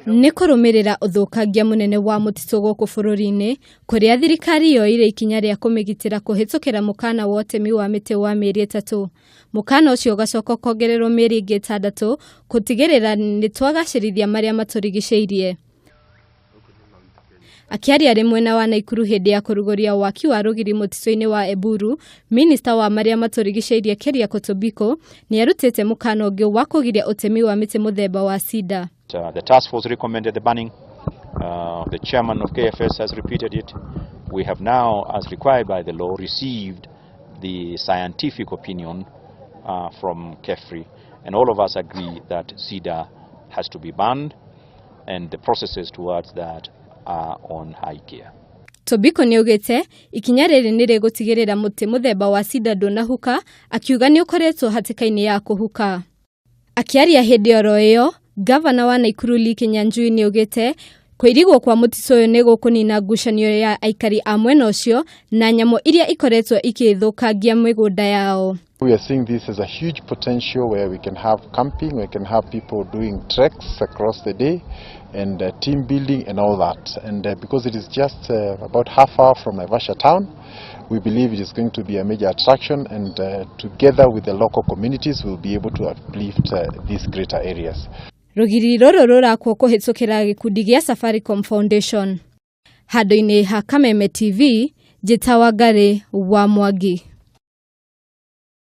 Nĩ kũrũmĩrĩra ũthũkangia mũnene wa mũtitũ gũkũ bũrũri-inĩ, kũrĩa thirikari yoire ikinya rĩa kũmĩgitĩra kũhĩtũkĩra mũkana wa ũtemi wa mĩtĩ wa mĩeri ĩtatũ. Mũkana ũcio ũgacoka ũkongererwo mĩeri ĩngĩ ĩtandatũ gũtigĩrĩra nĩ twagacĩrithia marĩa matũrigicĩirie. Akĩaria arĩ mwena wa Naikuru hĩndĩ ya kũrugũria waki wa rũgiri mũtitũ-inĩ wa Eburu, minista wa marĩa matũrigicĩirie Keriako Tobiko nĩ arutĩte mũkana ũngĩ wa kũgiria ũtemi wa mĩtĩ mũthemba wa cedar. The task force recommended the banning. The chairman of KFS has repeated it. We have now, as required by the law, received the scientific opinion from KEFRI, and all of us agree that cedar has to be banned, and the processes towards that are on high gear. Tobiko nĩ augĩte ikinya rĩrĩ nĩ rĩgũtigĩrĩra mũtĩ mũthemba wa cedar ndũnahuka, akiuga nĩ ũkoretwo hatĩka-inĩ ya kũhuka. Akĩaria hĩndĩ oro ĩyo, ngavana wa Naikuru Lee Kinyanjui nĩ augĩte kũirigwo kwa mũtitũ ũyũ nĩ gũkũnina ngucanio ya aikari a mwena ũcio na nyamũ iria ikoretwo ikĩthũkangia mĩgũnda yao. We are seeing this as a huge potential where we can have camping, we can have people doing treks across the day and team building and all that. And because it is just about half hour from Naivasha town, we believe it is going to be a major attraction, and together with the local communities we'll be able to uplift these greater areas. Rũgiri rũrũ rũrakwo kũhĩtũkĩra gĩkundi gĩa Safaricom Foundation. Handũ-inĩ ha Kameme TV, njĩta Wangari wa Mwangi.